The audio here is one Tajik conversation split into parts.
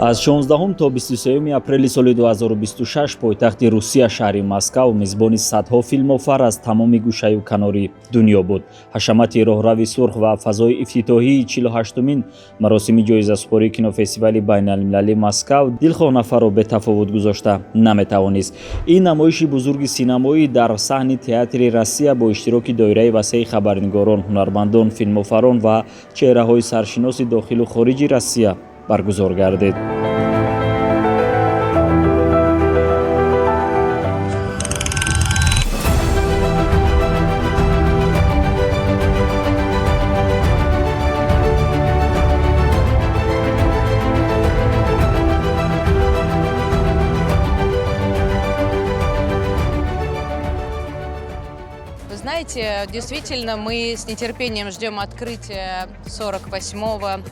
Аз 16 то 23 апрели соли 2026 пойтахти Русия, шаҳри Москав, мизбони садҳо филмофар аз тамоми гӯшаю канори дунё буд. Ҳашамати роҳрави сурх ва фазои ифтитоҳии 48-умин маросими ҷоизасупории кинофестивали байналмилалии Москав дилхоҳ нафарро бетафовут гузошта наметавонист. Ин намоиши бузурги синамоӣ дар саҳни театри Россия бо иштироки доираи васеи хабарнигорон, ҳунармандон, филмофарон ва чеҳраҳои саршиноси дохилу хориҷи Россия баргузор гардид. Вы знаете, действительно, мы с нетерпением ждем открытия 48-го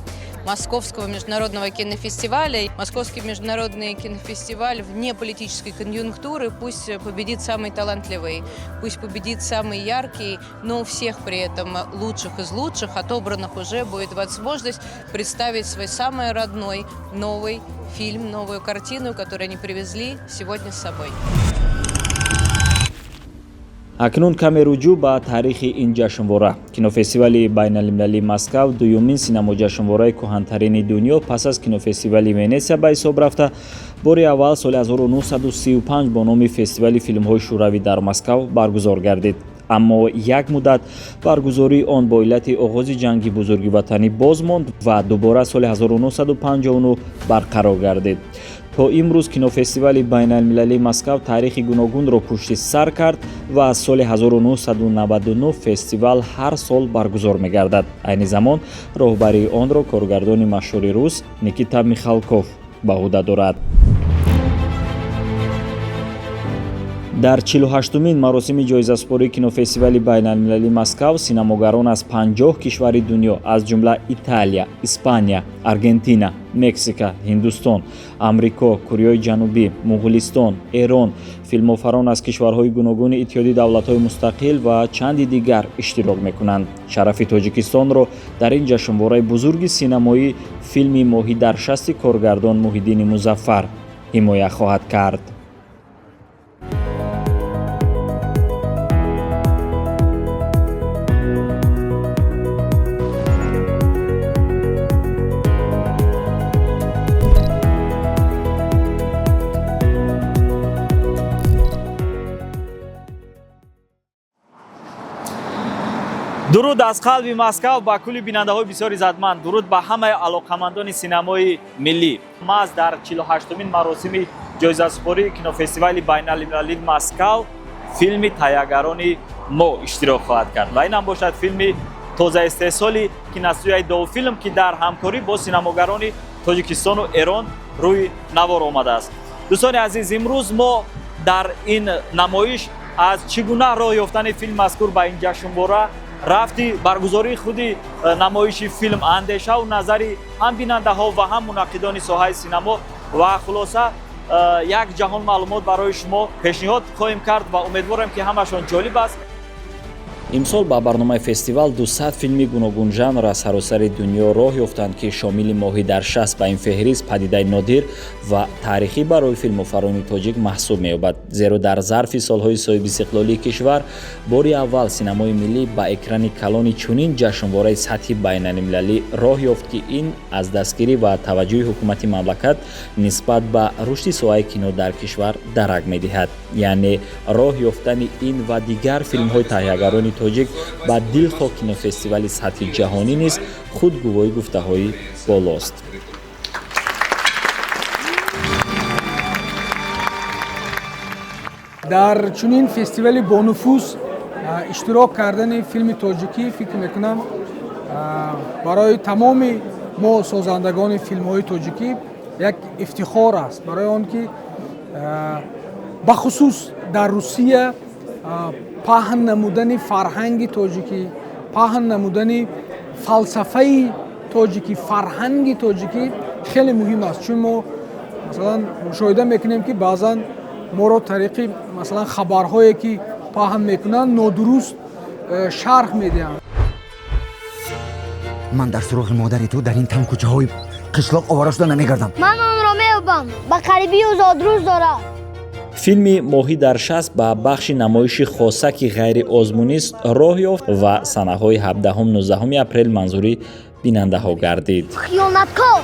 Московского международного кинофестиваля. Московский международный кинофестиваль вне политической конъюнктуры. Пусть победит самый талантливый, пусть победит самый яркий, но у всех при этом лучших из лучших, отобранных уже, будет возможность представить свой самый родной новый фильм, новую картину, которую они привезли сегодня с собой. Акнун каме руҷӯъ ба таърихи ин ҷашнвора. Кинофестивали байналмилалии Москав дуюмин синамоҷашнвораи кӯҳантарини дунё пас аз кинофестивали Венесия ба ҳисоб рафта, бори аввал соли 1935 бо номи фестивали филмҳои шӯравӣ дар Москав баргузор гардид. Аммо як муддат баргузории он бо иллати оғози ҷанги бузурги ватанӣ боз монд ва дубора соли 1959 барқарор гардид. То имрӯз кинофестивали байналмилалии Москав таърихи гуногунро пушти сар кард ва аз соли 1999 фестивал ҳар сол баргузор мегардад. Айни замон роҳбарии онро коргардони машҳури рус Никита Михалков ба ӯҳда дорад. Дар 48-умин маросими ҷоизасупории кинофестивали байналмилалии Москав синамогарон аз 50 кишвари дунё, аз ҷумла Италия, Испания, Аргентина, Мексика, Ҳиндустон, Амрико, Кореяи Ҷанубӣ, Муғулистон, Эрон, филмофарон аз кишварҳои гуногуни Иттиҳоди давлатҳои мустақил ва чанди дигар иштирок мекунанд. Шарафи Тоҷикистонро дар ин ҷашнвораи бузурги синамоӣ филми «Моҳӣ дар шасти» коргардон Муҳиддини Музаффар ҳимоя хоҳад кард. Дуруд аз қалби Москав ба кулли бинандаҳои бисёр иззатманд, дуруд ба ҳамаи алоқамандони синамои миллӣ. Маҳз дар 48-умин маросими ҷоизасупории кинофестивали байналмилалии Москав филми таҳиягарони мо иштирок хоҳад кард ва инам бошад филми тозаистеҳсоли киностудияи Довфилм, ки дар ҳамкорӣ бо синамогарони Тоҷикистону Эрон рӯи навор омадааст. Дӯстони азиз, имрӯз мо дар ин намоиш аз чӣ гуна роҳ ёфтани филм мазкур ба ин ҷашнвора, рафти баргузории худи намоиши филм, андешаву назари ҳам бинандаҳо ва ҳам мунаққидони соҳаи синамо ва хулоса як ҷаҳон маълумот барои шумо пешниҳод хоҳем кард ва умедворем, ки ҳамашон ҷолиб аст. Имсол ба барномаи фестивал 200 филми гуногунжанр аз саросари дунё роҳ ёфтанд, ки шомили «Моҳӣ дар шаст» ба ин феҳрист падидаи нодир ва таърихӣ барои филмофарони тоҷик маҳсуб меёбад, зеро дар зарфи солҳои соҳибистиқлолии кишвар бори аввал синамои миллӣ ба экрани калони чунин ҷашнвораи сатҳи байналмилалӣ роҳ ёфт, ки ин аз дастгирӣ ва таваҷҷӯҳи ҳукумати мамлакат нисбат ба рушди соҳаи кино дар кишвар дарак медиҳад. Яъне роҳ ёфтани ин ва дигар филмҳои таҳиягарони тоҷик ба дилхоҳ кинофестивали сатҳи ҷаҳонӣ низ худ гувоҳи гуфтаҳои болост. Дар чунин фестивали бонуфуз иштирок кардани филми тоҷикӣ, фикр мекунам, барои тамоми мо созандагони филмҳои тоҷикӣ як ифтихор аст, барои он ки бахусус дар Русия паҳн намудани фарҳанги тоҷикӣ, паҳн намудани фалсафаи тоҷикӣ, фарҳанги тоҷикӣ хеле муҳим аст. Чун мо, масалан, мушоҳида мекунем, ки баъзан моро тариқи, масалан, хабарҳое ки паҳн мекунанд, нодуруст шарҳ медиҳанд. Ман дар суроғи модари ту дар ин танг кӯчаҳои қишлоқ овора шуда намегардам. Ман онро меёбам. Ба қарибӣ ӯ зодрӯз дорад. Филми «Моҳӣ дар шаст» ба бахши намоиши хоса, ки ғайриозмунист, роҳ ёфт ва санаҳои 17-19 апрел манзури бинандаҳо гардид. Хиёнаткор!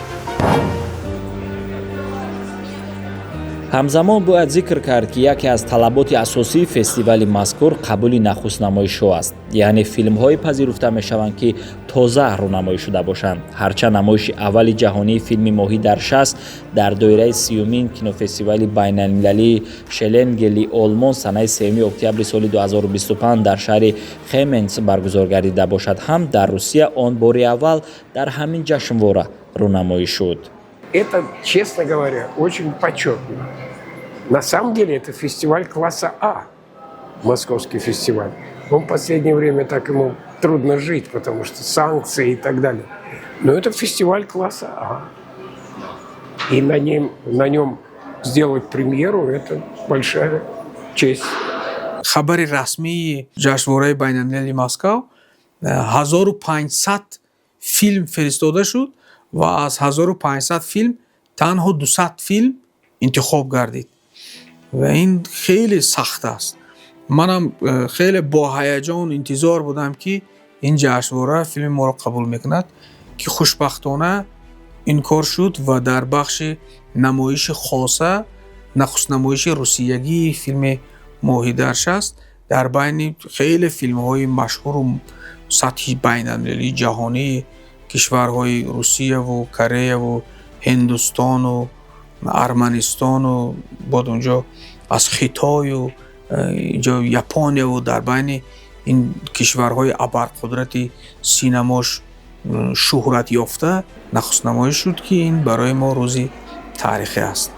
Ҳамзамон бояд зикр кард, ки яке аз талаботи асосии фестивали мазкур қабули нахустнамоишҳо аст, яъне филмҳое пазируфта мешаванд, ки тоза рӯнамоӣ шуда бошанд. Ҳарчанд намоиши аввали ҷаҳонии филми «Моҳӣ дар шаст» дар доираи 30-умин кинофестивали байналмилалии Шеленгели Олмон санаи 3 октябри соли 2025 дар шаҳри Хеменс баргузор гардида бошад ҳам, дар Русия он бори аввал дар ҳамин ҷашнвора рӯнамоӣ шуд. Это, честно говоря, очень почетно. На самом деле это фестиваль класса А, Московский фестиваль. Он в последнее время так ему трудно жить, потому что санкции и так далее. Но это фестиваль класса А. И на нем сделать премьеру – это большая честь. Хабари расмии ҷашнвораи байналмилалии Москав: 1500 филм фиристода шуд ва аз 1500 филм танҳо 200 филм интихоб гардид ва ин хеле сахт аст. Манам хеле бо ҳаяҷон интизор будам, ки ин ҷашнвора филми моро қабул мекунад, ки хушбахтона ин кор шуд ва дар бахши намоиши хоса нахустнамоиши русиягии филми «Моҳӣ дар шаст» дар байни хеле филмҳои машҳуру сатҳи байналмилалии ҷаҳонии кишварҳои Русияву Кореяву Ҳиндустону Арманистону бод унҷо аз Хитою инҷо Японияву дар байни ин кишварҳои абарқудрати синамош шӯҳрат ёфта нахустнамоӣ шуд, ки ин барои мо рӯзи таърихӣ аст.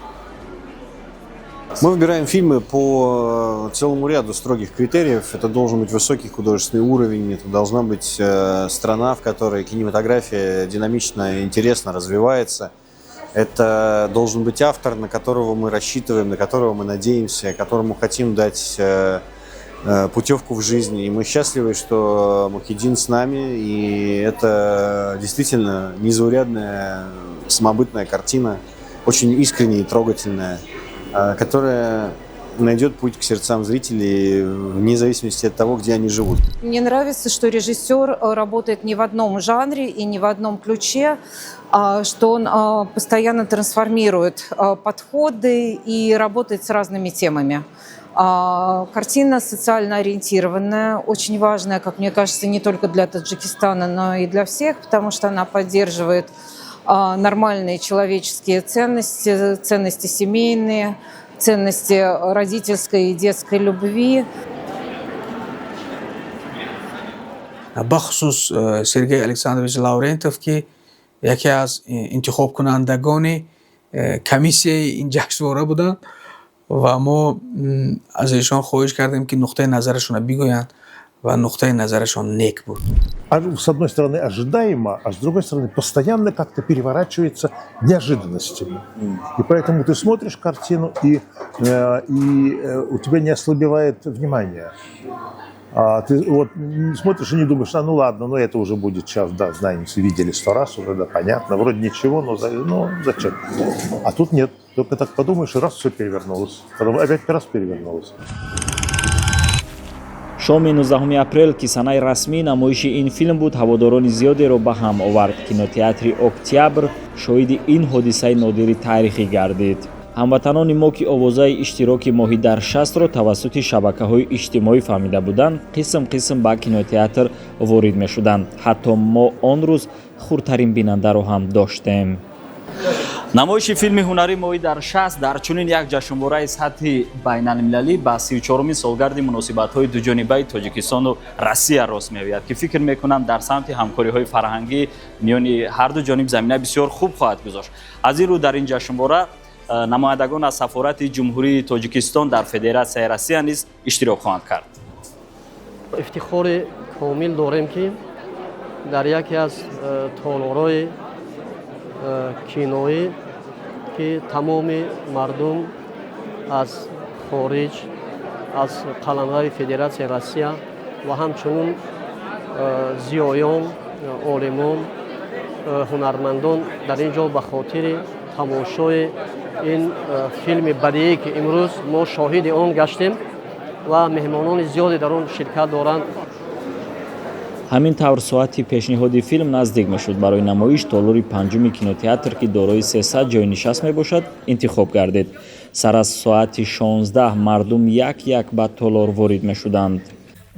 Мы выбираем фильмы по целому ряду строгих критериев. Это должен быть высокий художественный уровень, это должна быть страна, в которой кинематография динамично и интересно развивается. Это должен быть автор, на которого мы рассчитываем, на которого мы надеемся, которому хотим дать путевку в жизнь. И мы счастливы, что Мухиддин с нами, и это действительно незаурядная, самобытная картина, очень искренняя и трогательная, которая найдет путь к сердцам зрителей вне зависимости от того, где они живут. Мне нравится, что режиссер работает не в одном жанре и не в одном ключе, а что он постоянно трансформирует подходы и работает с разными темами. Картина социально ориентированная, очень важная, как мне кажется, не только для Таджикистана, но и для всех, потому что она поддерживает нормальные человеческие ценности, ценности семейные, ценности родительской и детской любви. Бахусус Сергей Александрович Лаврентов, ки яке аз интихобкунандагони комиссияи ин ҷашнвора буданд ва мо аз эшон хоҳиш кардем, ки нуқтаи назарашонро бигӯянд ва нуқтаи назарашон нек буд. С одной стороны, ожидаемо, а с другой стороны, постоянно как-то переворачивается неожиданностями. И поэтому ты смотришь картину, и у тебя не ослабевает внимание. А ты вот смотришь и не думаешь: а ну ладно, ну это уже будет сейчас, да, знаем, видели сто раз уже, да, понятно, вроде ничего, но ну, зачем? А тут нет, только так подумаешь, и раз — все перевернулось, потом опять раз — перевернулось. Шоми 19 апрел, ки санаи расмии намоиши ин филм буд, ҳаводорони зиёдеро ба ҳам овард. Кинотеатри «Октябр» шоҳиди ин ҳодисаи нодири таърихӣ гардид. Ҳамватанони мо, ки овозаи иштироки «Моҳӣ дар шастро» тавассути шабакаҳои иҷтимоӣ фаҳмида буданд, қисм қисм ба кинотеатр ворид мешуданд. Ҳатто мо он рӯз хурдтарин бинандаро ҳам доштем. Намоиши филми ҳунарии «Моҳӣ дар шаст» дар чунин як ҷашнвораи сатҳи байналмилалӣ ба 34-умин солгарди муносибатҳои дуҷонибаи Тоҷикистону Россия рост меояд, ки фикр мекунам, дар самти ҳамкориҳои фарҳангӣ миёни ҳарду ҷониб замина бисёр хуб хоҳад гузошт. Аз ин рӯ дар ин ҷашнвора намояндагон аз сафорати Ҷумҳурии Тоҷикистон дар Федератсияи Россия низ иштирок хоҳанд кард. Ифтихори комил дорем, ки дар яке аз толорҳои киноӣ, ки тамоми мардум аз хориҷ, аз қаламрави Федератсияи Россия ва ҳамчунин зиёён, олимон, ҳунармандон дар ин ҷо ба хотири Тамошои ин филми бадиӣ, ки имрӯз мо шоҳиди он гаштем ва меҳмонони зиёде дар он ширкат доранд. Ҳамин тавр, соати пешниҳоди филм наздик мешуд. Барои намоиш толори панҷуми кинотеатр, ки дорои 300 ҷойнишаст мебошад, интихоб гардид. Сар аз соати 16 мардум як як ба толор ворид мешуданд.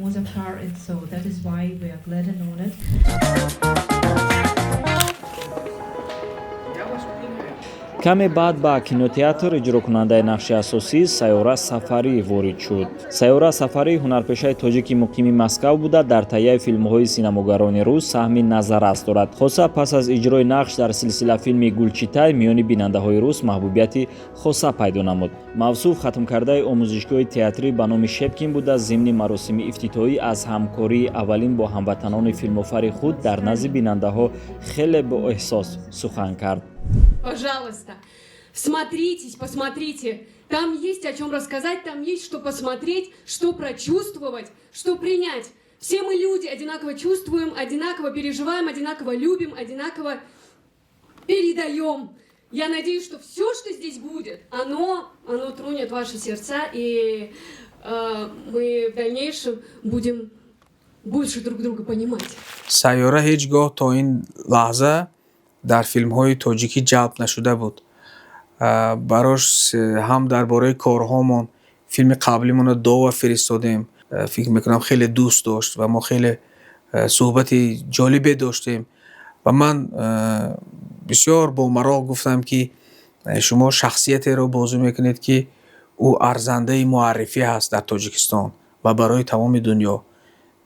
Muzaffar, and so that is why we are glad and honored. Каме баъд ба кинотеатр иҷрокунандаи нақши асосӣ Сайёра Сафарӣ ворид шуд. Сайёра Сафарӣ ҳунарпешаи тоҷики муқими Москав буда, дар таҳияи филмҳои синамогарони рус саҳми назаррас дорад. Хоса пас аз иҷрои нақш дар силсилафилми «Гулчитай» миёни бинандаҳои рус маҳбубияти хоса пайдо намуд. Мавсуф хатмкардаи омӯзишгоҳи театрӣ ба номи Шепкин буда, зимни маросими ифтитоҳӣ аз ҳамкории аввалин бо ҳамватанони филмофари худ дар назди бинандаҳо хеле боэҳсос сухан кард. Пожалуйста, всмотритесь, посмотрите. Там есть о чем рассказать, там есть что посмотреть, что прочувствовать, что принять. Все мы люди, одинаково чувствуем, одинаково переживаем, одинаково любим, одинаково передаем. Я надеюсь, что все, что здесь будет, оно тронет ваши сердца, и мы в дальнейшем будем больше друг друга понимать. Сайёра ҳеҷ гоҳ то ин лаҳза дар филмҳои тоҷикӣ ҷалб нашуда буд. Барош ҳам дар бораи корҳомон, филми қаблимонро Дова фиристодем, фикр мекунам, хеле дӯст дошт ва мо хеле суҳбати ҷолибе доштем ва ман бисёр бо мароқ гуфтам, ки шумо шахсиятеро бозӣ мекунед, ки ӯ арзандаи муаррифӣ ҳаст дар Тоҷикистон ва барои тамоми дунё,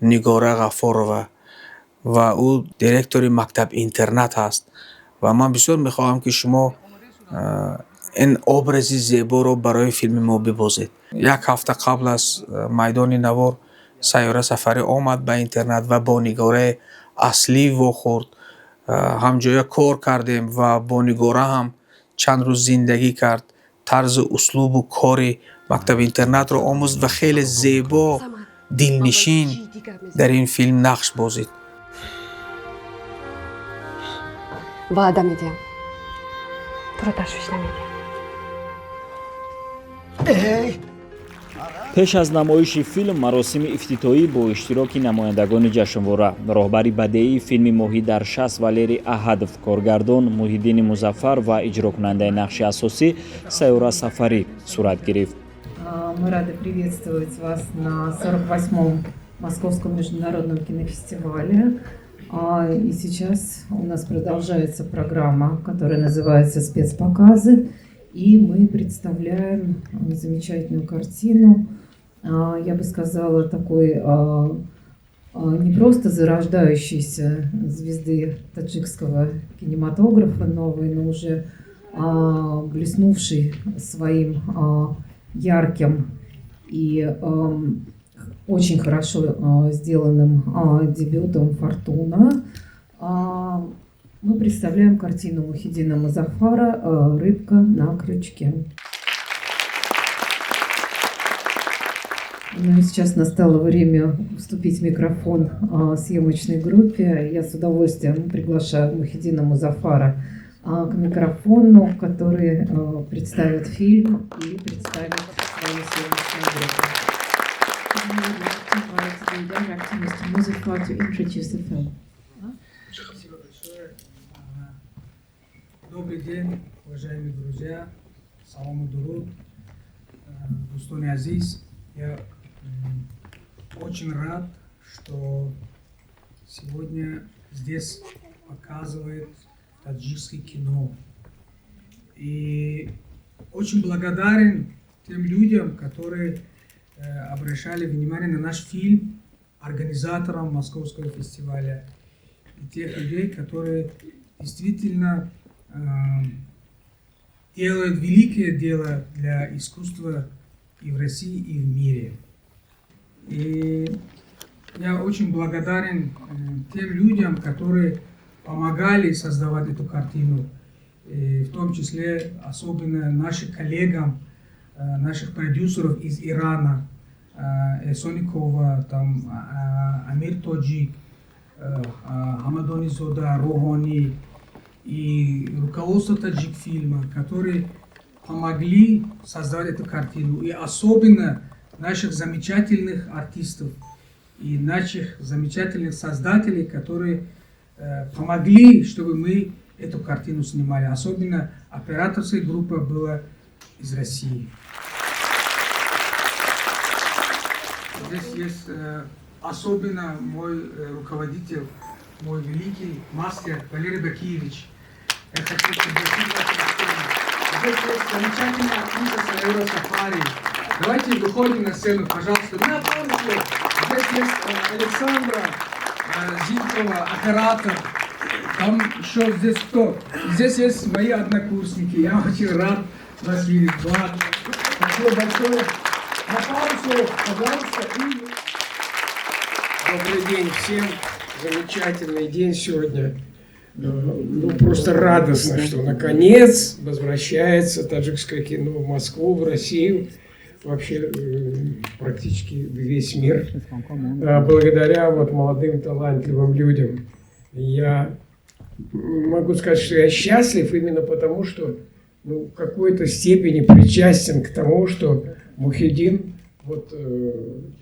Нигора Ғаффорова, ва ӯ директори мактаб интернат ҳаст ва ман бисёр мехоҳам, ки шумо ин образи зеборо барои филми мо бибозед. Як ҳафта қабл аз майдони навор Сайёра Сафарӣ омад ба интернат ва бо Нигораи аслӣ вохӯрд, ҳамҷоя кор кардем ва бо Нигора ҳам чанд рӯз зиндагӣ кард, тарзу услубу кори мактаби интернатро омӯзд ва хеле зебо, дилнишин дар ин филм нақш бозид. Ваъда медиҳам, туро ташвиш намедиҳам. Пеш аз намоиши филм маросими ифтитоҳӣ бо иштироки намояндагони ҷашнвора, роҳбари бадеии филми «Моҳӣ дар шаст» Валерий Аҳадов, коргардон Муҳиддини Музаффар ва иҷрокунандаи нақши асосӣ Сайёра Сафарӣ сурат гирифт. Мы рады приветствовать вас на 48-м Московском международном кинофестивале. И сейчас у нас продолжается программа, которая называется «Спецпоказы». И мы представляем замечательную картину, я бы сказала, такой не просто зарождающейся звезды таджикского кинематографа новой, но уже блеснувшей своим ярким и очень хорошо сделанным дебютом «Фортуна». Мы представляем картину Мухиддина Музаффара «Рыбка на крючке». Ну и сейчас настало время уступить микрофон съемочной группе. Я с удовольствием приглашаю Мухиддина Музаффара к микрофону, который представит фильм и представит свою съемочную группу. Director Mr. Muzaffar to introduce the film. Спасибо большое. Добрый день, уважаемые друзья. Салам и дуруд. Дӯстони азиз, я очень рад, что сегодня здесь показывает таджикское кино. И очень благодарен тем людям, которые обращали внимание на наш фильм, организаторам Московского фестиваля и тех людей, которые действительно делают великое дело для искусства и в России, и в мире. И я очень благодарен тем людям, которые помогали создавать эту картину, и в том числе особенно нашим коллегам, наших продюсеров из Ирана, Эсоникова, там, Амир Тоджик, Хамадони Зода, Рохони И руководство Таджикфильма, которые помогли создавать эту картину. И особенно наших замечательных артистов и наших замечательных создателей, которые помогли, чтобы мы эту картину снимали. Особенно операторская группа была из России. Здесь есть особенно мой руководитель, мой великий мастер Валерий Бакиевич. Я хочу пригласить вас на сцену. Здесь есть замечательная актриса Сайора Сафари. Давайте выходим на сцену, пожалуйста. На пару слов. Здесь есть Александра Зинкова, оператор. Там еще здесь кто? Здесь есть мои однокурсники. Я очень рад вас видеть. Влад, спасибо большое. На пару слов, пожалуйста. И... Добрый день всем. Замечательный день сегодня. Ну, просто радостно, что наконец возвращается таджикское кино в Москву, в Россию, вообще практически весь мир. Благодаря вот молодым талантливым людям. Я могу сказать, что я счастлив именно потому, что, ну, в какой-то степени причастен к тому, что Мухиддин вот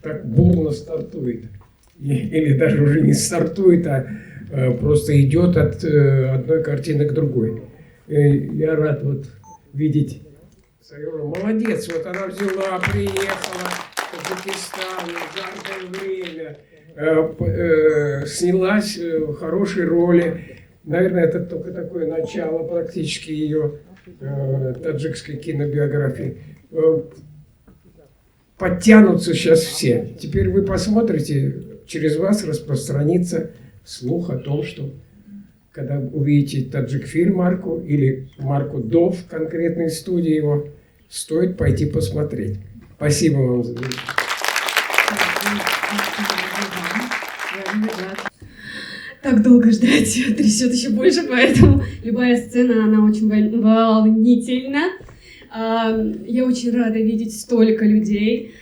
так бурно стартует. Или даже уже не стартует, а просто идет от одной картины к другой. Я рад вот видеть Сайору. Молодец, вот она взяла, приехала в Таджикистан в жаркое время, снялась в хорошей роли. Наверное, это только такое начало практически ее таджикской кинобиографии. Подтянутся сейчас все. Теперь вы посмотрите, через вас распространится слух о том, что когда увидите Таджикфильм марку или марку ДОВ конкретной студии его, стоит пойти посмотреть. Спасибо вам за это. Так долго ждать, трясет еще больше, поэтому любая сцена, она очень волнительна. Я очень рада видеть столько людей.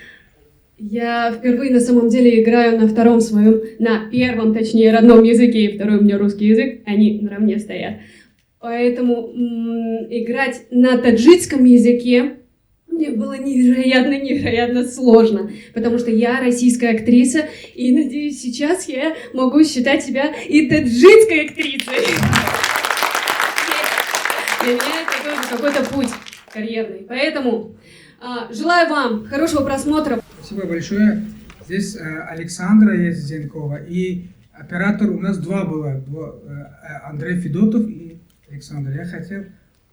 Я впервые на самом деле играю на втором своем, на первом, точнее, родном языке, и второй у меня русский язык, они наравне стоят. Поэтому играть на таджикском языке мне было невероятно сложно, потому что я российская актриса, и, надеюсь, сейчас я могу считать себя и таджикской актрисой. Для меня это тоже какой-то путь карьерный. Поэтому желаю вам хорошего просмотра. Спасибо большое. Здесь Александра есть Зенкова, и оператор у нас два было, Андрей Федотов и Александр. Я хотел,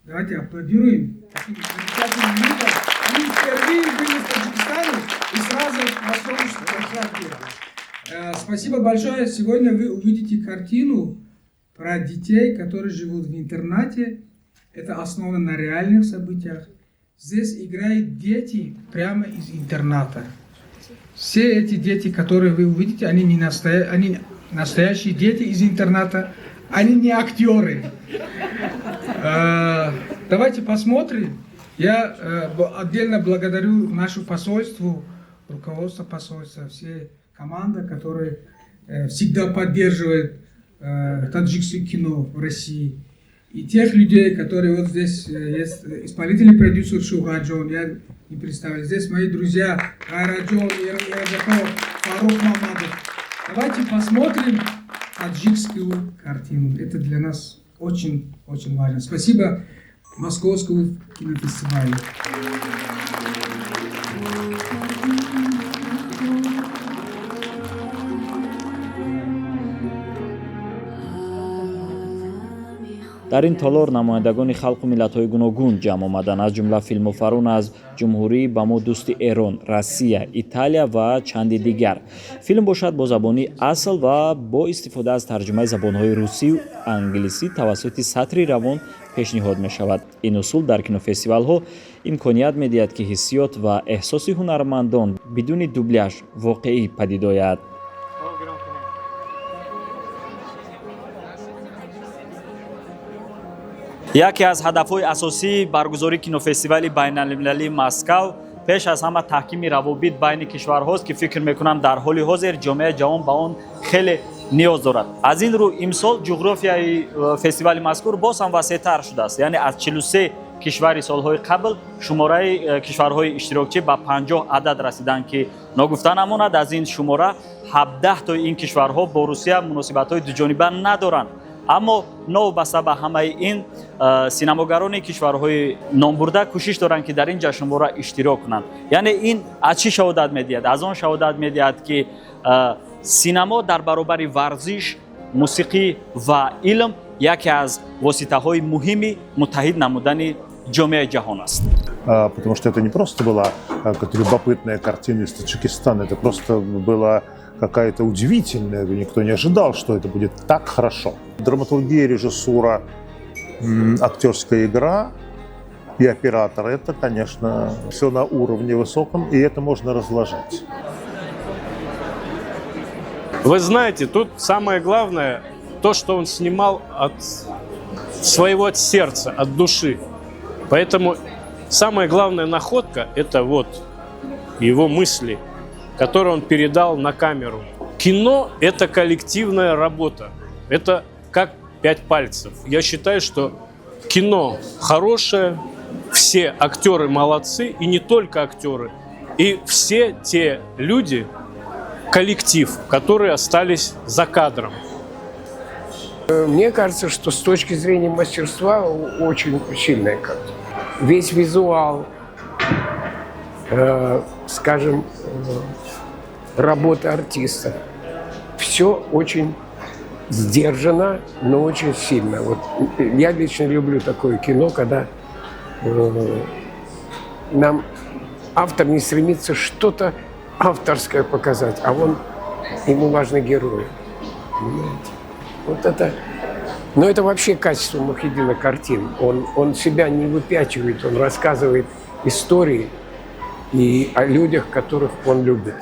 давайте аплодируем таким замечательным людям. Они впервые были в Таджикистане и сразу на съемочной площадке. Спасибо большое. Сегодня вы увидите картину про детей, которые живут в интернате. Это основано на реальных событиях. Здесь играют дети прямо из интерната. Все эти дети, которые вы увидите, они не они настоящие дети из интерната, они не актеры. Давайте посмотрим. Я отдельно благодарю наше посольство, руководство посольства, все команды, которые всегда поддерживают таджикское кино в России. И тех людей, которые вот здесь есть, исполнительный продюсер Шухраджон, я не представлю. Здесь мои друзья Гайраджон, Ираджаков, Фарух Мамадов. Давайте посмотрим таджикскую картину. Это для нас очень-очень важно. Спасибо Московскому кинофестивалю. Дар ин толор намояндагони халқу миллатҳои гуногун ҷамъ омаданд, аз ҷумла филмофарон аз ҷумҳурии ба мо дӯсти Эрон, Россия, Италия ва чанди дигар. Филм бошад бо забони асл ва бо истифода аз тарҷумаи забонҳои русию англисӣ тавассути сатри равон пешниҳод мешавад. Ин усул дар кинофестивалҳо имконият медиҳад, ки ҳиссиёт ва эҳсоси ҳунармандон бидуни дубляж воқеӣ падид ояд. Яке аз ҳадафҳои асосии баргузории кинофестивали байналмилалии Москав пеш аз ҳама таҳкими равобит байни кишварҳост, ки фикр мекунам дар ҳоли ҳозир ҷомеаи ҷаҳон ба он хеле ниёз дорад. Аз ин рӯ имсол ҷуғрофияи фестивали мазкур боз ҳам васеътар шудааст, яъне аз 43 кишвари солҳои қабл шумораи кишварҳои иштирокчӣ ба 50 адад расиданд, ки ногуфта намонад, аз ин шумора 17 тои ин кишварҳо бо Русия муносибатҳои дуҷониба надоранд. Аммо новобаста ба ҳамаи ин синамогарони кишварҳои номбурда кӯшиш доранд, ки дар ин ҷашнвора иштирок кунанд. Яъне ин аз чӣ шаҳодат медиҳад? Аз он шаҳодат медиҳад, ки синамо дар баробари варзиш, мусиқӣ ва илм яке аз воситаҳои муҳими муттаҳид намудани ҷомеаи ҷаҳон аст. Потому что это не просто была какая-то любопытная картина из Таджикистана, это просто была какая-то удивительная, никто не ожидал, что это будет так хорошо. Драматургия, режиссура, актерская игра и оператор – это, конечно, все на уровне высоком, и это можно разложить. Вы знаете, тут самое главное то, что он снимал от своего от сердца, от души. Поэтому самая главная находка – это вот его мысли, которые он передал на камеру. Кино – это коллективная работа. Это как пять пальцев. Я считаю, что кино хорошее, все актеры молодцы, и не только актеры, и все те люди, коллектив, которые остались за кадром. Мне кажется, что с точки зрения мастерства очень сильная картина. Весь визуал, скажем, работа артиста, все очень сдержанно, но очень сильно. Вот я лично люблю такое кино, когда нам автор не стремится что-то авторское показать, а он, ему важны герои. Понимаете? Вот это. Но это вообще качество Мухиддина картин. Он себя не выпячивает, он рассказывает истории и о людях, которых он любит.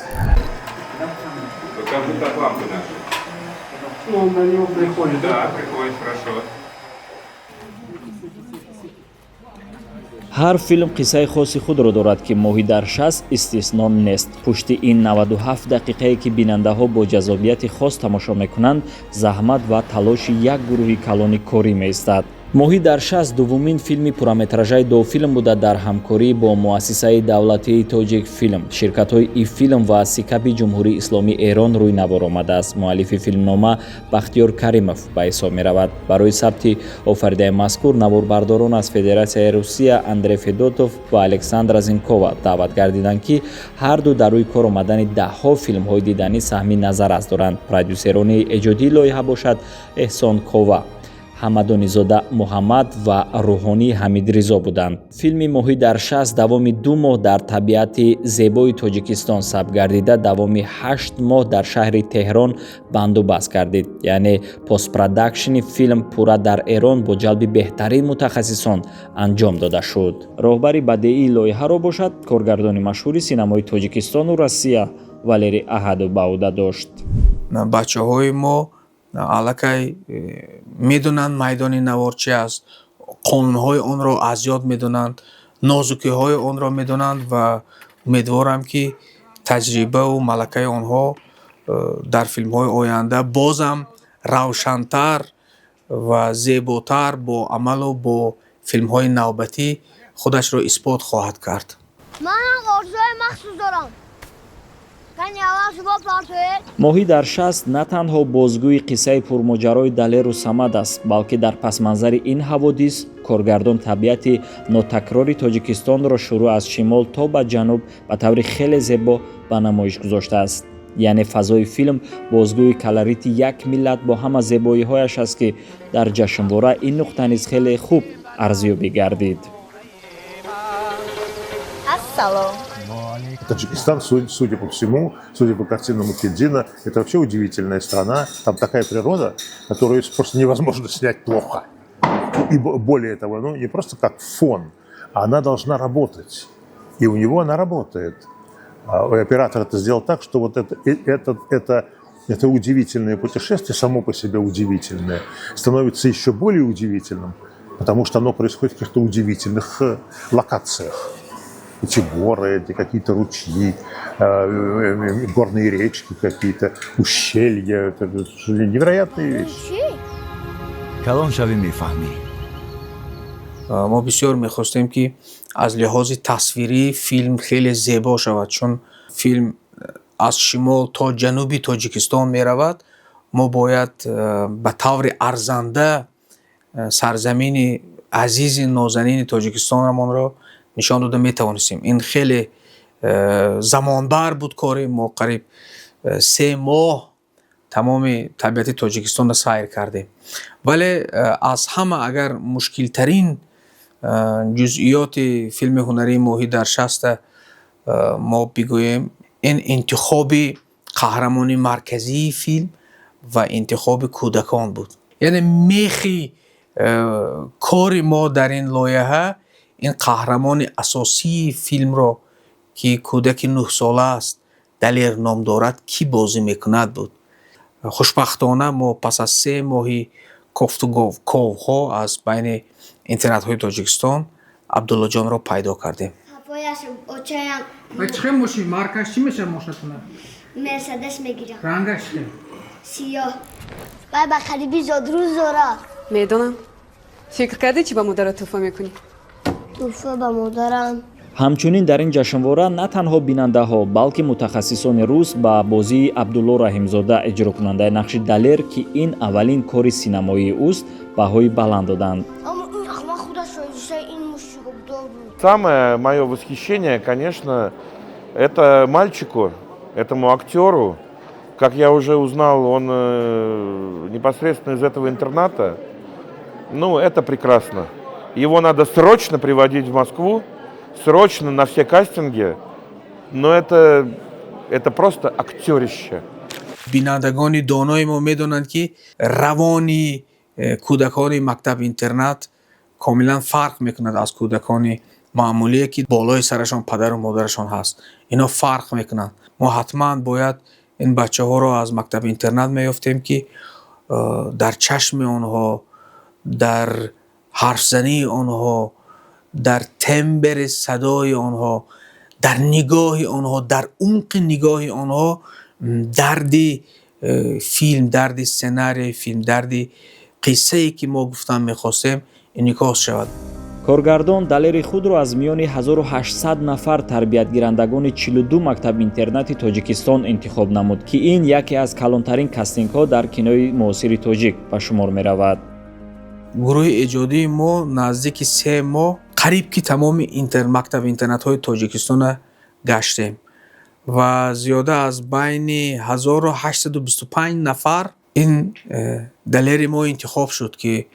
Как будто от лампы нашей. Ну, на него приходит. Да, приходит, хорошо. Ҳар филм қиссаи хоси худро дорад, ки «Моҳӣ дар шаст» истисно нест. Пушти ин 97 дақиқае, ки бинандаҳо бо ҷаззобияти хос тамошо мекунанд, заҳмат ва талоши як гурӯҳи калони корӣ меистад. «Моҳӣ дар шаст» дуввумин филми пурраметражаи Дофилм буда, дар ҳамкорӣ бо Муассисаи давлатии Тоҷикфилм, ширкатҳои Ифилм ва Сикаби Ҷумҳурии Исломии Эрон рӯи навор омадааст. Муаллифи филмнома Бахтиёр Каримов ба ҳисоб меравад. Барои сабти офаридаи мазкур наворбардорон аз Федератсияи Русия Андрей Федотов ва Александра Зинкова даъват гардиданд, ки ҳарду дар рӯи кор омадани даҳҳо филмҳои диданӣ саҳми назаррас доранд. Продюсерони эҷодии лоиҳа бошад Эҳсон Кова, Ҳамадонизода Муҳаммад ва Рӯҳонӣ Ҳамидризо буданд. Филми «Моҳӣ дар шаст» давоми 2 моҳ дар табиати зебои Тоҷикистон сабт гардида, давоми 8 моҳ дар шаҳри Теҳрон бандубаст гардид. Яъне постпродакшни филм пурра дар Эрон бо ҷалби беҳтарин мутахассисон анҷом дода шуд. Роҳбари бадеии лоиҳаро бошад коргардони машҳури синамои Тоҷикистону Россия Валерий Аҳадов ба ӯҳда дошт. Бачаҳои мо аллакай медонанд майдони навор чи аст, қонунҳои онро аз ёд медонанд, нозукиҳои онро медонанд ва умедворам, ки таҷрибаву малакаи онҳо дар филмҳои оянда бозам равшантар ва зеботар бо амалу бо филмҳои навбатӣ худашро исбот хоҳад кард. Манам орзуи махсус дорам. Кани аввал шумо партоед. «Моҳӣ дар шаст» на танҳо бозгӯи қиссаи пурмоҷарои Далеру Самад аст, балки дар пасманзари ин ҳаводис коргардон табиати нотакрори Тоҷикистонро шурӯъ аз шимол то ба ҷануб ба таври хеле зебо ба намоиш гузоштааст. Яъне фазои филм бозгӯи колорити як миллат бо ҳама зебоиҳояш аст, ки дар ҷашнвора ин нуқта низ хеле хуб арзёбӣ гардид. Ассалом. Таджикистан, судя по всему, судя по картинам Мухиддина, это вообще удивительная страна. Там такая природа, которую просто невозможно снять плохо. И более того, ну, не просто как фон, а она должна работать. И у него она работает. А оператор это сделал так, что вот это удивительное путешествие, само по себе удивительное, становится еще более удивительным, потому что оно происходит в каких-то удивительных локациях. Эти горы, эти какие-то ручьи, горные речки какие-то, ущелья. Это невероятные вещи. Калон шавӣ, мефаҳмӣ. Мо бисёр мехостем, ки аз лиҳози тасвирӣ филм хеле зебо шавад, чун филм аз шимол то ҷануби Тоҷикистон меравад. Мо бояд ба таври арзанда сарзамини азизи нозанини Тоҷикистонамонро нишон дода метавонистем. Ин хеле замонбар буд кори мо. Қариб 3 моҳ тамоми табиати Тоҷикистонро сайр кардем. Вале аз ҳама агар мушкилтарин ҷузъиёти филми ҳунарии «Моҳӣ дар шаста» мо бигӯем, ин интихоби қаҳрамони марказии филм ва интихоби кӯдакон буд. Яъне мехи кори мо дар ин лоиҳа ин қаҳрамони асосии филмро, ки кӯдаки 9-сола аст, Далер ном дорад, кӣ бозӣ мекунад буд. Хушбахтона, мо пас аз 3 моҳи кофту ковҳо аз байни интернатҳои Тоҷикистон Абдуллоҷонро пайдо кардем. Чӣ мошин, маркаш чӣ мешавад мошинатона? Мерседес мегирам. Рангаш чӣ? Сиёҳ. Вай ба қариби зодрӯз дорад. Медонам. Фикр кардӣ, чӣ ба модарат тӯҳфа мекунӣ? Тӯҳфа ба модарам. Ҳамчунин дар ин ҷашнвора на танҳо бинандаҳо, балки мутахассисони рус ба бозии Абдулло Раҳимзода, иҷрокунандаи нақши Далер, ки ин аввалин кори синамоии ӯст, баҳои баланд доданд. Аммо ин ахмақ худаш режиссер ин муши буд. Самое мое восхищение, конечно, это мальчику, этому актеру. Как я уже узнал, он непосредственно из этого интерната. Ну, это прекрасно. Его надо срочно приводить в Москву, срочно на все кастинги. Но это просто актерище. Бинандагони донои мо медонанд, ки равони кӯдакони мактаб интернат комилан фарқ мекунад аз кӯдакони маъмулие, ки болои сарашон падару модарашон ҳаст. Ино фарқ мекунанд. Мо ҳатман бояд ин бачаҳоро аз мактаби интернат меёфтем, ки дар чашми онҳо, дар ҳарфзании онҳо, дар тембри садои онҳо, дар нигоҳи онҳо, дар умқи нигоҳи онҳо дарди филм, дарди сценарияи филм, дарди қиссае, ки мо гуфтан мехостем, инъикос шавад. Коргардон Далери худро аз миёни 1800 нафар тарбиятгирандагони 42 мактаби интернати Тоҷикистон интихоб намуд, ки ин яке аз калонтарин кастингҳо дар кинои муосири тоҷик ба шумор меравад. Гурӯҳи эҷодии мо наздики 3 моҳ қариб ки тамоми мактаби интернатҳои Тоҷикистона гаштем ва зиёда аз байни 1825 нафар ин Далери мо интихоб шуд, ки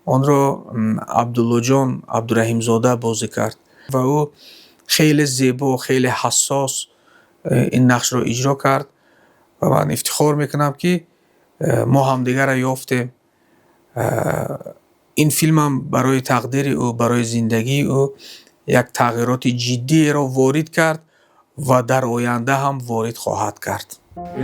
онро Абдуллоҷон Абдураҳимзода бозӣ кард ва ӯ хеле зебо, хеле ҳассос ин нақшро иҷро кард. Ва ман ифтихор мекунам, ки мо ҳамдигарро ёфтем. Ин филмам барои тақдири ӯ, барои зиндагии ӯ як тағйироти ҷиддиеро ворид кард ва дар оянда ҳам ворид хоҳад кард.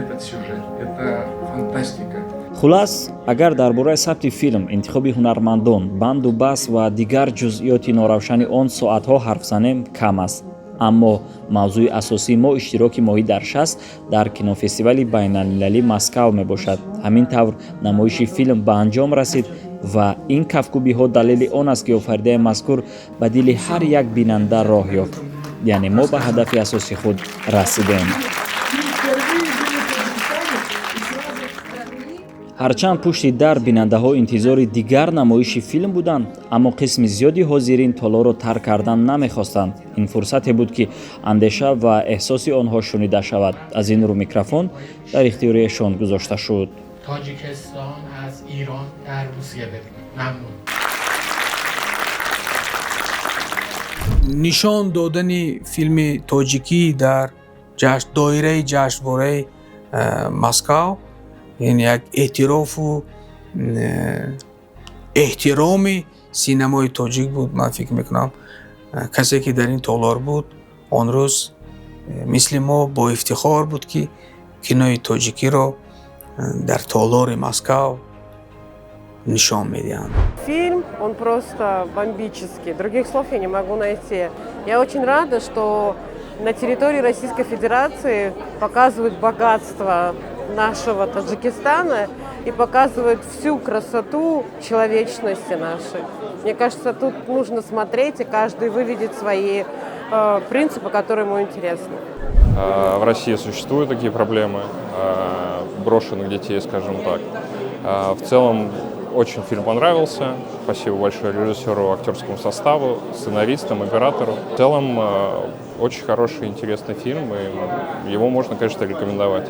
Этот сюжет — это фантастика. Хулас, агар дар бораи сабти филм, интихоби ҳунармандон, банду баст ва дигар ҷузъиёти норавшани он соатҳо ҳарф занем, кам аст. Аммо мавзӯи асосии мо иштироки «Моҳӣ дар шаст» дар кинофестивали байналмилалии Москав мебошад. Ҳамин тавр, намоиши филм ба анҷом расид ва ин кафкӯбиҳо далели он аст, ки офаридаи мазкур ба дили ҳар як бинанда роҳ ёфт. Яъне мо ба ҳадафи асосии худ расидем. Ҳарчанд пушти дар бинандаҳо интизори дигар намоиши филм буданд, аммо қисми зиёди ҳозирин толорро тарк кардан намехостанд. Ин фурсате буд, ки андеша ва эҳсоси онҳо шунида шавад. Аз ин рӯ микрофон дар ихтиёри эшон гузошта шуд. تاجیکستان از ایران در روسیه ببینید. ممنون. Нишон додани филми тоҷикӣ дар доираи ҷашнвораи Москав ин як эътирофу эҳтироми синамои тоҷик буд. Ман фикр мекунам, касе ки дар ин толор буд он рӯз, мисли мо бо ифтихор буд, ки кинои тоҷикиро дар толори Москав Нишон медиҳанд. Фильм, он просто бомбический. Других слов я не могу найти. Я очень рада, что на территории Российской Федерации показывают богатство нашего Таджикистана и показывают всю красоту человечности нашей. Мне кажется, тут нужно смотреть, и каждый выведет свои принципы, которые ему интересны. В России существуют такие проблемы брошенных детей, скажем так. В целом, очень фильм понравился. Спасибо большое режиссеру, актерскому составу, сценаристам, оператору. В целом, очень хороший, интересный фильм, и его можно, конечно, рекомендовать.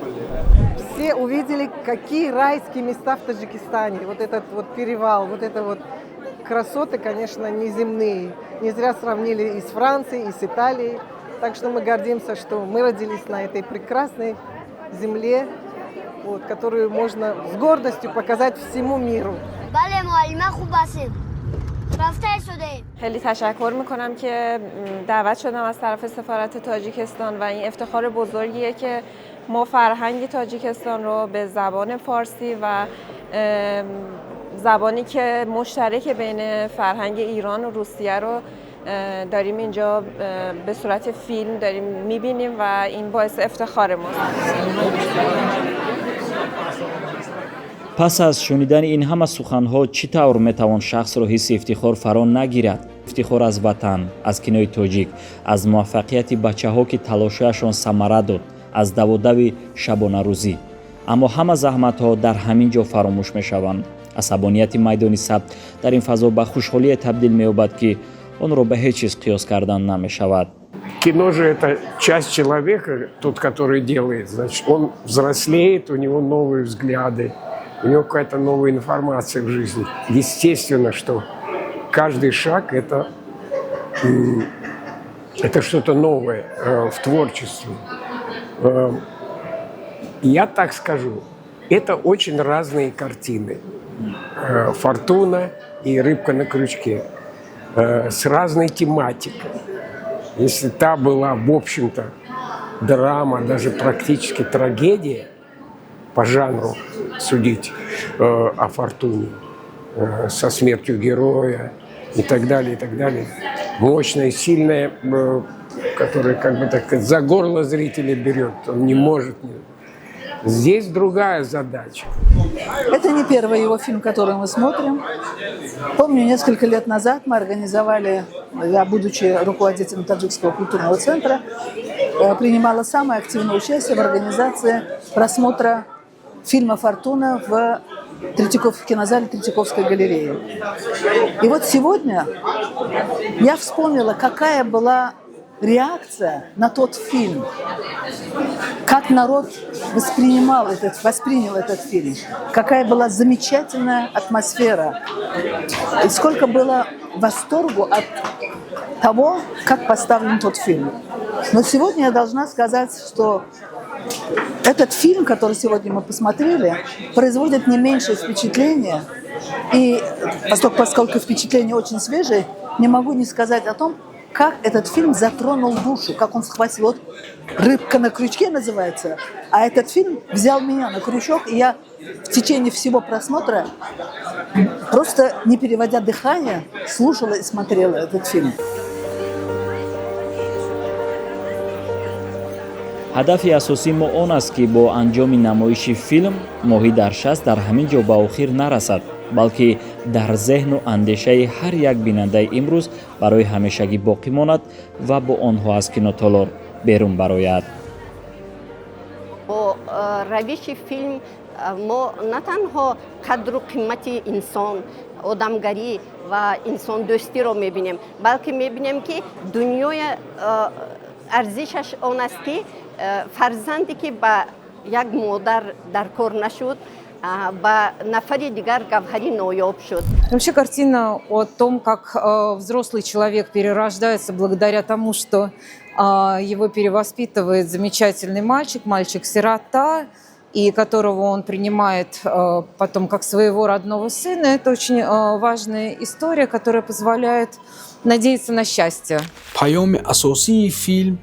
Все увидели, какие райские места в Таджикистане. Вот этот вот перевал, вот это вот красоты, конечно, неземные. Не зря сравнили и с Францией, и с Италией. Так что мы гордимся, что мы родились на этой прекрасной земле, вот, которую можно с гордостью показать всему миру. Бале муаллима хуб ҳастем рафта истодаем. خیلی تشکر میکنم که دعوت شدم از طرف سفارت تاجیکستان و این افتخار بزرگیه که ما فرهنگ تاجیکستان رو به زبان فارسی و زبانی که مشترک بین فرهنگ ایران و روسیه رو داریم اینجا به صورت فیلم داریم میبینیم و این باعث افتخار ماست. Пас аз шунидани ин ҳама суханҳо чӣ тавр метавон шахсро ҳисси ифтихор фаро нагирад? Ифтихор аз ватан, аз кинои тоҷик, аз муваффақияти бачаҳо, ки талошҳояшон самара дод, аз даводави шабонарӯзӣ. Аммо ҳама заҳматҳо дар ҳамин ҷо фаромӯш мешаванд. Асабонияти майдони сабт дар ин фазо ба хушҳолие табдил меёбад, ки онро ба ҳеҷ чиз қиёс кардан намешавад. Кино же это часть человека, тот, который делает. Значит, он взрослеет, у него новые взгляды, у него какая-то новая информация в жизни. Естественно, что каждый шаг это что-то новое в творчестве. Я так скажу, это очень разные картины. «Фортуна» и «Рыбка на крючке» с разной тематикой. Если та была, в общем-то, драма, даже практически трагедия, по жанру судить о «Фортуне», со смертью героя и так далее, и так далее. Мощная, сильная, которая, как бы так сказать, за горло зрителя берет, он не может. Здесь другая задача. Это не первый его фильм, который мы смотрим. Помню, несколько лет назад мы организовали, я, будучи руководителем Таджикского культурного центра, принимала самое активное участие в организации просмотра фильма «Фортуна» в кинозале Третьяковской галереи. И вот сегодня я вспомнила, какая была реакция на тот фильм, как народ воспринял этот фильм, какая была замечательная атмосфера, и сколько было восторгу от того, как поставлен тот фильм. Но сегодня я должна сказать, что этот фильм, который сегодня мы посмотрели, производит не меньшее впечатление. И поскольку впечатление очень свежее, не могу не сказать о том, как этот фильм затронул душу, как он схватил. Вот «Рыбка на крючке» называется, а этот фильм взял меня на крючок, и я в течение всего просмотра, просто не переводя дыхание, слушала и смотрела этот фильм. Ҳадафи асосии мо он аст, ки бо анҷоми намоиши филм моҳӣ дар шаст дар ҳамин ҷо ба охир нарасад, балки дар зеҳну андешаи ҳар як бинандаи имрӯз барои ҳамешагӣ боқӣ монад ва бо онҳо аз кинотолор берун барояд. Бо равиши филм мо на танҳо қадру қимати инсон, одамгарӣ ва инсондӯстиро мебинем, балки мебинем, ки дунёя арзишаш он аст, ки фарзанде ки ба як модар дар кор нашуд, ба нафари дигар гавҳари ноёб шуд. Вообще картина о том, как взрослый человек перерождается благодаря тому, что его перевоспитывает замечательный мальчик, мальчик-сирота, и которого он принимает потом как своего родного сына. Это очень важная история, которая позволяет надеяться на счастье. Паёми асосии филм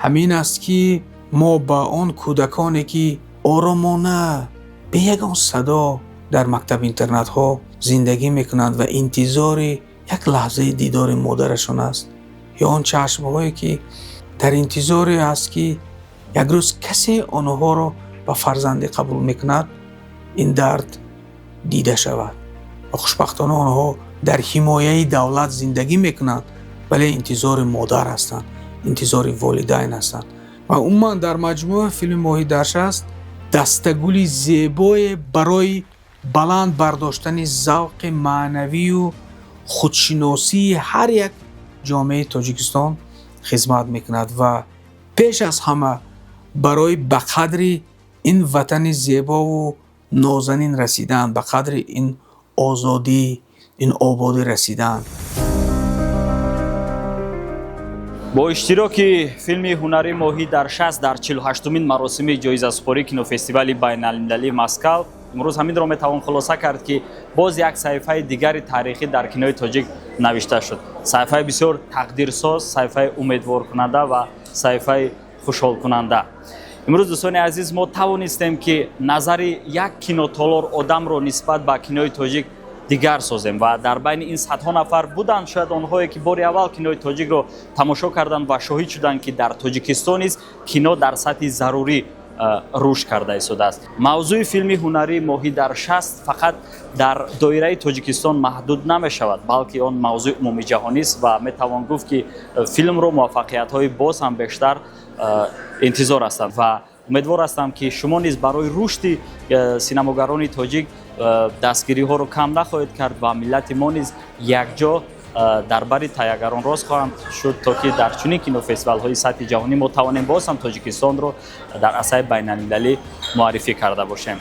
ҳамин аст, ки мо ба он кӯдаконе, ки оромона, бе ягон садо дар мактаб интернатҳо Зиндагӣ мекунанд ва интизори як лаҳзаи дидори модарашон аст, ё он чашмҳое ки дар интизоре аст, ки як рӯз касе онҳоро ба фарзандӣ қабул мекунад, ин дард дида шавад. Ва хушбахтона онҳо дар ҳимояи давлат зиндагӣ мекунанд, вале интизори модар ҳастанд, интизори волидайн ҳастанд. Ва умуман, дар маҷмӯъ, филми «Моҳӣ дар шаст» дастагули зебое барои баланд бардоштани завқи маънавию худшиносии ҳар як ҷомеаи Тоҷикистон хизмат мекунад ва пеш аз ҳама барои ба қадри ин ватани зебову нозанин расидан, ба қадри ин озодӣ, ин ободӣ расидан. Бо иштироки филми ҳунарии «Моҳӣ дар шаст» дар 48-умин маросими ҷоизасупории кинофестивали байналмилалии Москав имрӯз ҳаминро метавон хулоса кард, ки боз як саҳифаи дигари таърихӣ дар кинои тоҷик навишта шуд, саҳифаи бисёр тақдирсоз, саҳифаи умедворкунанда ва саҳифаи хушҳолкунанда. Имрӯз, дӯстони азиз, мо тавонистем, ки назари як кинотолор одамро нисбат ба кинои тоҷик дигар созем ва дар байни ин садҳо нафар буданд шояд онҳое, ки бори аввал кинои тоҷикро тамошо карданд ва шоҳид шуданд, ки дар Тоҷикистон низ кино дар сатҳи зарурӣ рушд карда истодааст. Мавзӯи филми ҳунарии «Моҳӣ дар шаст» фақат дар доираи Тоҷикистон маҳдуд намешавад, балки он мавзӯи умумиҷаҳонист ва метавон гуфт, ки филмро муваффақиятҳои боз ҳам бештар интизор ҳастанд. Ва умедвор ҳастам, ки шумо низ барои рушди синамогарони тоҷик дастгириҳоро кам нахоҳед кард ва миллати мо низ якҷо дар бари таҳиягарон рост хоҳанд шуд, то ки дар чунин кинофестивалҳои сатҳи ҷаҳонӣ мо тавонем боз ҳам Тоҷикистонро дар арсаи байналмилалӣ муаррифӣ карда бошем.